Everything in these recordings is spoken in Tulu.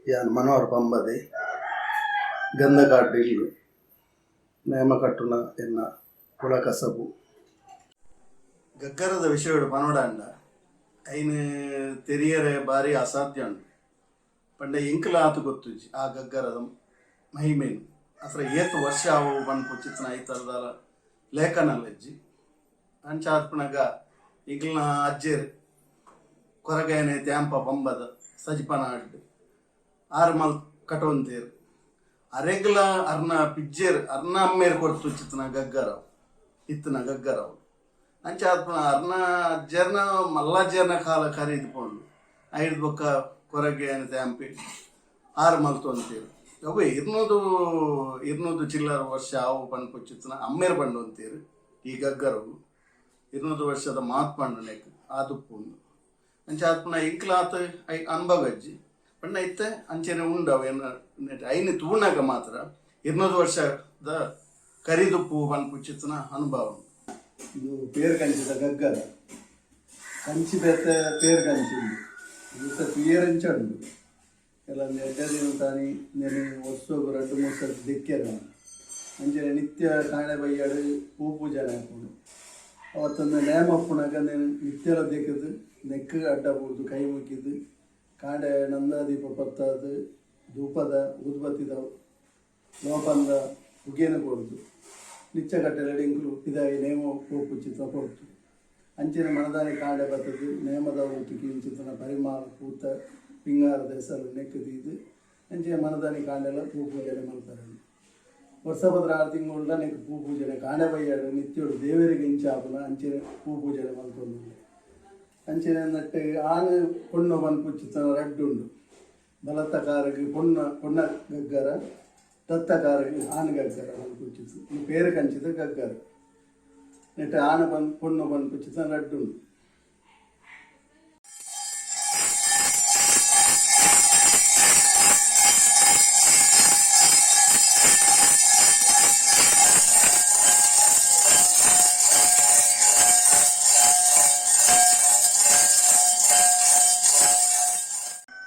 ಯಾನ್ ಮನೋಹರ್ ಪಂಬದೆ ಗಂಧಕಾಡು ಇಲ್ಲ್ ನೇಮ ಕಟ್ಟುನ ಎನ್ನ ಕುಲ ಕಸಬು. ಗಗ್ಗರದ ವಿಷಯಡ್ ಪನೊಡಾಂಡ ಐನ್ ತೆರಿಯರೆ ಬಾರಿ ಅಸಾಧ್ಯ ಉಂಡು ಪಂಡ ಎಂಕ್ಲ ಆತ್ ಗೊತ್ತುಜ್ಜಿ ಆ ಗಗ್ಗರದ ಮಹಿಮೆನ್ ಅತ್ರ ಏತ್ ವರ್ಷ ಆವು ಪನ್ಪುಚಿತ್ತಿನ ಐತರ್ದಾಲ ಲೇಖನಲ ಇಜ್ಜಿ ಅಂಚ ಆತ್ಪನಗ ಎಂಕ್ಲ್ನ ಅಜ್ಜೆರ್ ಕೊರಗಯನೆ ತ್ಯಾಂಪ ಪಂಬದ ಸಜಿಪನ ಅಡ್ಡ್ ಆರ್ ಮಲ್ ಕಟೊಂತೆರ್ ಅರೆಗ್ಲ ಅರ್ನ ಪಿಜ್ಜೆರ್ ಅರ್ನ ಅಮ್ಮೆರ್ ಕೊರ್ತುಚಿತ್ತಿನ ಗಗ್ಗರ ಇತ್ತಿನ ಗಗ್ಗರ ಅವು ಅಂಚ ಆತ್ಪನ ಅರ್ನ ಅಜ್ಜೆರ್ನ ಮಲ್ಲಜ್ಜೆರ್ನ ಕಾಲ ಕರೀದ್ ಪೋಂಡು ಐಡ್ದ್ ಬೊಕ್ಕ ಕೊರಗ್ಗೆಯನ ತ್ಯಾಂಪೆ ಆರ್ ಮಲ್ತೊಂತೆರ್ ಅವ್ವೆ ಇರ್ನೂದು ಇರ್ನೂದು ಚಿಲ್ಲರ್ ವರ್ಷ ಆವು ಪನ್ಪುಚಿತ್ತಿನ ಅಮ್ಮೆರ್ ಪಂಡೊಂತೆರ್ ಈ ಗಗ್ಗರೊಗು ಇರ್ನೂದು ವರ್ಷದ ಮಾತ್ ಪಂಡುನೆಕ್ ಆದುಪ್ಪುಂಡು ಅಂಚ ಆತ್ಪನ ಎಂಕ್ಲಾತ್ ಐಕ್ ಅನುಭವ ಇಜ್ಜಿ ಪಂಡ ಇತ್ತೆ ಅಂಚನೆ ಉಂಡು ಅವು ಎನ್ನ ಐನ್ ತೂನಗ ಮಾತ್ರ ಇರ್ನೂದು ವರ್ಷದ ಕರಿದುಪ್ಪು ಪನ್ಪುಚಿತ್ತಿನ ಅನುಭವ ಉಂಡು. ಉಂದು ಪೇರ್ ಕಂಚಿದ ಗಗ್ಗರ ಕಂಚಿ ಬೇತೆ ಪೇರ್ ಕಂಚಿ ಉಂದು ಉಂದುತ ತೂಯೆರೆ ಇಂಚ ಉಂಡು ಕೆಲವೊಂದು ಎಡ್ಡೆ ದಿನತಾನಿ ನೆನ್ ವರ್ಸೊಗು ರಡ್ಡ್ ಮೂಜಿ ಸರ್ತಿ ದೆಕ್ಕೆರೆ ಉಂಡು ಅಂಚನೆ ನಿತ್ಯ ಕಾಂಡೆ ಬಯ್ಯಡ್ ಪೂ ಪೂಜನೆ ಆಪುಂಡು ಅವತ್ತಂದೆ ನೇಮ ಉಪ್ಪುನಗ ನೆನ್ ನಿತ್ಯಲ ದೆಕ್ಕ್ದ್ ನೆಕ್ಕ್ ಅಡ್ಡ ಬೂರ್ದು ಕೈ ಮುಗಿದ್ ಕಾಂಡೆ ನಂದಾದೀಪ ಪತ್ತಾದ್ ಧೂಪದ ಊದುಬತ್ತಿದ ಲೋಪಂದ ಪುಗೆನ್ ಕೊರ್ದು ನಿಚ್ಚ ಕಟ್ಟಲೆಡ್ ಎಂಕುಲು ಪಿದಾಯಿ ನೇಮ ಪೋಪುಚಿತ್ತ ಪೊರ್ತು ಅಂಚನೆ ಮನದಾನಿ ಕಾಂಡೆ ಬತ್ತ್ದ್ ನೇಮದ ಊಟಕ್ಕೆ ಇಂಚಿತ್ತಿನ ಪರಿಮಾಳ ಪೂತ ಪಿಂಗಾರದ ಎಸಲ್ ನೆಕ್ಕ್ ದೀದ್ ಅಂಚನೆ ಮನದಾನಿ ಕಾಂಡೆಲ ಪೂ ಪೂಜನೆ ಮಲ್ಪೆರೆ ಉಂಡು. ವರ್ಸ ಪದ್ರಾಡ್ ತಿಂಗೊಲ್ದ ನೆಕ್ಕ್ ಪೂ ಪೂಜನೆ ಕಾಂಡೆ ಬಯ್ಯಡ್ ನಿತ್ಯೊಡು ದೇವೆರೆಗ್ ಎಂಚ ಆಪುನ ಅಂಚನೆ ಪೂ ಪೂಜನೆ ಮಲ್ತೊಂದುಲ್ಲೆ. ಅಂಚನೆ ನೆಟ್ಟ್ ಆಣ್ ಪೊಣ್ಣು ಪನ್ಪುಚಿತ್ತಿನ ರಡ್ಡ್ ಉಂಡು. ಬಲತ್ತ ಕಾರುಗ್ ಪೊಣ್ಣ ಪೊಣ್ಣ ಗಗ್ಗರ ದತ್ತ ಕಾರುಗ್ ಆಣ್ ಗಗ್ಗರ ಪನ್ಪುಚಿತ್ತು. ಉಂದು ಪೇರ್ ಕಂಚಿದ ಗಗ್ಗರ. ನೆಟ್ಟ್ ಆಣ್ ಪನ್ ಪೊಣ್ಣು ಪನ್ಪುಚಿತ್ತಿನ ರಡ್ಡ್ ಉಂಡು.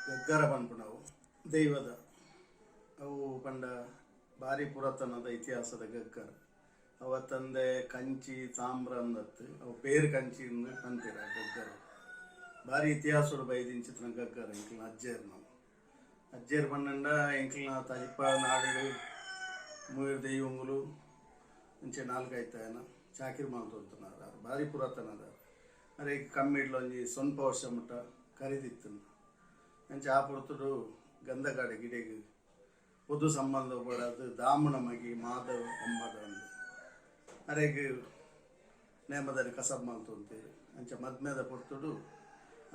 ಗಗ್ಗರ ಪನ್ಪುನವು ದೈವದ ಅವು ಪಂಡ ಬಾರಿ ಪುರಾತನದ ಇತಿಹಾಸದ ಗಗ್ಗರ ಅವು ಅತ್ತಂದೆ ಕಂಚಿ ತಾಮ್ರ ಅಂದತ್ತ್ ಅವು ಪೇರ್ ಕಂಚಿ ಇಂದ್ ಪನ್ಪೆರ್ ಆ ಗಗ್ಗರ ಬಾರಿ ಇತಿಹಾಸೊಡು ಬೈದಿಂಚಿತ್ತಿನ ಗಗ್ಗರ ಎಂಕಲ್ನ ಅಜ್ಜೆರ್ನವು ಅಜ್ಜೆರ್ ಪಂಡಂಡ ಎಂಕಲ್ನ ತಜಿಪ ನಾಡುಡು ಮೂವೆರ್ ದೈವೊಂಗುಲು ಅಂಚೆ ನಾಲ್ಕೈತಾಯನ ಚಾಕಿರಿ ಮಲ್ತೊಂತಿನಾರ್ ಆರ್ ಬಾರಿ ಪುರಾತನದಾರ್ ಅರೆಗ್ ಕಮ್ಮಿಡ್ಲ ಒಂಜಿ ಸೊನ್ಪ ವರ್ಷ ಮುಟ್ಟ ಕರಿದಿತ್ತ್ಂಡ್. ಅಂಚ ಆ ಪೊರ್ತುಡು ಗಂಧಕಾಡ್ ಗಿಡೆಗ್ ಪೊದು ಸಂಬಂಧ ಬೋಡಾದ್ ದಾಮುನ ಮಗೆ ಮಾಧವ ಪಂಬದ ಅರೆಗ್ ನೇಮದಾನಿ ಕಸಬ್ ಮಲ್ತೊಂತೆರ್. ಅಂಚ ಮದ್ಮೆದ ಪೊರ್ತುಡು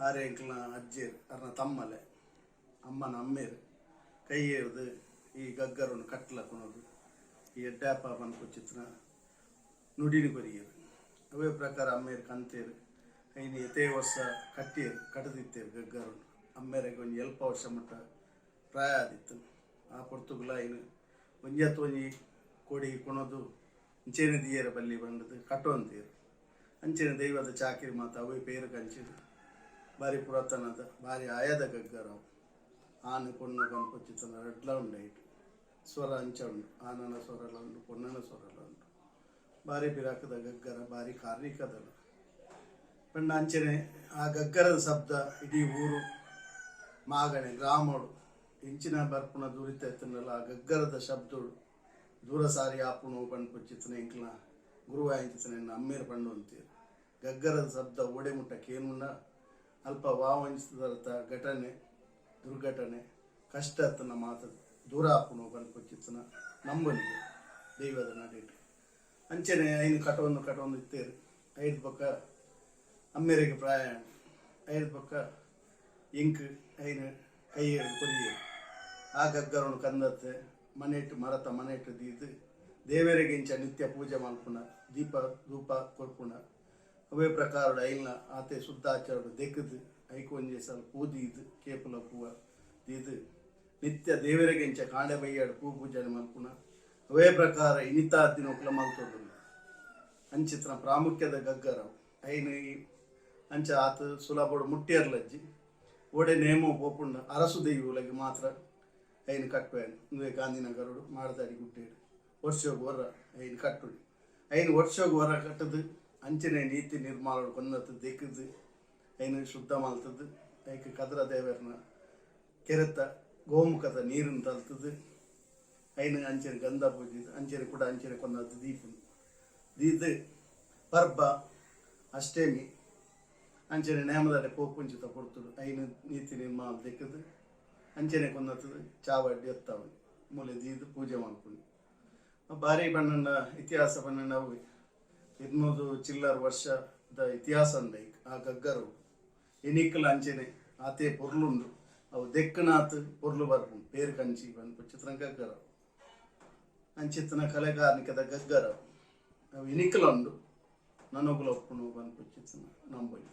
ಆರೆ ಎಂಕ್ಲ್ನ ಅಜ್ಜೆರ್ ಅರ್ನ ತಮ್ಮಲೆ ಅಮ್ಮನ ಅಮ್ಮೆರ್ ಕೈ ಏರ್ದ್ ಈ ಗಗ್ಗರೊನು ಕಟ್ಟ್ಲ ಕೊನೊದು ಈ ಎಡ್ಡ್ಯಾಪ ಪನ್ಪುಚಿತ್ತಿನ ನುಡಿನ್ ಕೊರಿಯೆರ್. ಅವ್ವೇ ಪ್ರಕಾರ ಅಮ್ಮೆರ್ ಕಂತೆರ್. ಐನ್ ಏತೇ ವರ್ಸ ಕಟ್ಟಿಯೆರ್, ಕಟ್ಟ್ದಿತ್ತೆರ್ ಗಗ್ಗರೊನು. ಅಮ್ಮೆರೆಗ್ ಒಂಜಿ ಎಲ್ಪ ವರ್ಷ ಮುಟ್ಟ ಪ್ರಾಯ ಆದಿತ್ತ್ಂಡ್. ಆ ಪೊರ್ತುಗುಲಾ ಐನ್ ಒಂಜತ್ತ್ ಒಂಜಿ ಕೊಡಿ ಕೊನೊದು ಇಂಚೆನೆ ದೀಯೆರೆ ಬಲ್ಲಿ ಪಂಡ್ದ್ ಕಟ್ಟೊಂತೆರ್. ಅಂಚೆನೆ ದೈವದ ಚಾಕಿರಿ ಮಾತ ಅವ್ವೇ ಪೇರ್ ಕಂಚಿಡ್ ಬಾರಿ ಪುರಾತನದ ಬಾರಿ ಆಯದ ಗಗ್ಗರ ಅವು. ಆನ್ ಪೊಣ್ಣು ಪನ್ಪುಚಿತ್ತನ ರಡ್ಡ್ಲಾ ಉಂಡು ಐಟ್. ಸ್ವರ ಅಂಚ ಉಂಡು. ಆನನ ಸ್ವರಲ ಉಂಡು ಪೊಣ್ಣನ ಸ್ವರಲ ಉಂಡು. ಬಾರಿ ಪಿರಾಕ್ದ ಗಗ್ಗರ ಬಾರಿ ಕಾರ್ನಿಕದಲ. ಪಂಡ ಅಂಚನೆ ಆ ಗಗ್ಗರದ ಶಬ್ದ ಇಡೀ ಊರು ಮಾಗಣೆ ಗ್ರಾಮೊಡು ಎಂಚಿನ ಬರ್ಪುನ ದುರಿತ ಇತ್ತ್ಂಡಲ ಆ ಗಗ್ಗರದ ಶಬ್ದೊಡು ದೂರ ಸಾರಿ ಆಪುಂಡು ಪನ್ಪುಂಚಿತ್ತಿನ ಎಂಕ್ಲ್ನ ಗುರುವಾಯಿಂಚಿತ್ತಿನ ಎನ್ನ ಅಮ್ಮೆರ್ ಪಂಡೊಂತೆರ್. ಗಗ್ಗರದ ಶಬ್ದ ಓಡೆ ಮುಟ್ಟ ಕೇನುಂಡ ಅಲ್ಪ ವಾ ಒಂಜಿ ತರತ ಘಟನೆ ದುರ್ಘಟನೆ ಕಷ್ಟ ಅತ್ತ್ಂಡ ಮಾತ ದೂರ ಆಪುಂಡು ಪನ್ಪುಂಚಿತ್ತಿನ ನಂಬೊಲಿಗೆ ದೈವದ ನಡೆಟ್. ಅಂಚೆನೆ ಐನ್ ಕಟೊಂದು ಕಟೊಂದು ಇತ್ತೆರ್. ಐಡ್ದ್ ಬೊಕ್ಕ ಅಮ್ಮೆರೆಗ್ ಪ್ರಾಯ ಆಂಡ್. ಐಡ್ದ್ ಬೊಕ್ಕ ಎಂಕ್ ಐನ್ ಕೈಯೇರ್ದ್ ಕೊರಿಯೆರ್. ಆ ಗಗ್ಗರೊನು ಕಂದತ್ತೆ ಮನೆಟ್ ಮರತ ಮನೆಟ್ ದೀದ್ ದೇವೆರೆಗ್ ಇಂಚ ನಿತ್ಯ ಪೂಜೆ ಮಲ್ಪುನ ದೀಪ ಧೂಪ ಕೊರ್ಪುನ ಅವ್ವೇ ಪ್ರಕಾರೊಡು ಐನ್ಲ ಆತೆ ಶುದ್ಧಾಚಾರೊಡು ದೆಕ್ಕ್ದ್ ಐಕ್ ಒಂಜಿ ಸಲ ಪೂ ದೀದ್ ಕೇಪುಲ ಪೂವ ದೀದ್ ನಿತ್ಯ ದೇವೆರೆಗ್ ಇಂಚ ಕಾಂಡೆ ಬಯ್ಯಡ್ ಪೂ ಪೂಜನೆ ಮಲ್ಪುನ ಅವೇ ಪ್ರಕಾರ ಇನಿತ ದಿನೊಕುಲ ಮಲ್ತೊಂದುಲ್ಲ. ಅಂಚಿತ್ತಿನ ಪ್ರಾಮುಖ್ಯದ ಗಗ್ಗರ ಅವು. ಐನ್ ಅಂಚ ಆತ್ ಸುಲಭೊಡು ಮುಟ್ಯೆರ್ಲಜ್ಜಿ. ಓಡೆ ನೇಮೊ ಪೋಪುಂಡ ಅರಸು ದೈವೊಲೆಗ್ ಮಾತ್ರ. ಐನ್ ಕಟ್ಟುವೆ. ಉಂದುವೇ ಗಾಂಧಿನಗರಡು ಮಾಡದಾಡಿ ಗುಡ್ಡೇಡು ವರ್ಷೊಗು ಒರ ಐನ್ ಕಟ್ಟುನಿ. ಐನ್ ವರ್ಷೊಗು ಒರ ಕಟ್ಟುದು ಅಂಚನೆ ನೀತಿ ನಿರ್ಮಾಣ ಕೊನ್ನತ್ ದೆಕ್ಕ್ದ್ ಐನ್ ಶುದ್ಧ ಮಲ್ತುದು ಐಕ್ ಕದ್ರ ದೇವೆರ್ನ ಕೆರೆತ ಗೋಮುಖದ ನೀರುನ್ ತಲ್ತುದು ಐನ್ ಅಂಚನೆ ಗಂಧ ಪೂಜಿದ್ ಅಂಚನೆ ಕುಡ ಅಂಚನೆ ಕೊನತ್ ದೀಪುನು. ದೀದ್ ಪರ್ಬ, ಅಷ್ಟೆಮಿ ಅಂಚನೆ ನೇಮದಡೆ ಪೋಪುಂಚಿತ ಪೊರ್ತುಡು ಐನ್ ನೀತಿ ನಿರ್ಮಾಣ ದೆಕ್ಕ್ದ್ ಅಂಚನೆ ಕೊನತ್ದ್ ಚಾವಡಿ ಎತ್ತಾವೊಲಿ ಮೂಲೆ ದೀದ್ ಪೂಜೆ ಮಲ್ಪುನಿ. ಬಾರಿ ಪಂಡಂಡ ಇತಿಹಾಸ ಪಂಡಂಡ ಅವ್ವೆ ಇರ್ನೂದು ಚಿಲ್ಲರ್ ವರ್ಷದ ಇತಿಹಾಸ ಉಂಡು ಐಕ್ ಆ ಗಗ್ಗರೊಗು. ಇನಿಕ್ಲ ಅಂಚನೆ ಆತೆ ಪೊರ್ಲುಂಡು ಅವು ದೆಕ್ಕುನಾತ್ ಪೊರ್ಲು ಬರ್ಪುಂಡು ಪೇರ್ ಕಂಚಿ ಪನ್ಪುಚಿತ್ರ ಗಗ್ಗರ ಅಂಚಿತ್ತಿನ ಕಲೆ ಕಾರ್ನಿಕದ ಗಗ್ಗರ ಅವು ಇನಿಕ್ಲ ಉಂಡು ನನೊಗುಲ ಉಪ್ಪುಂಡು ಪನ್ಪುಚಿತ್ತಿನ ನಂಬೊಲಿ.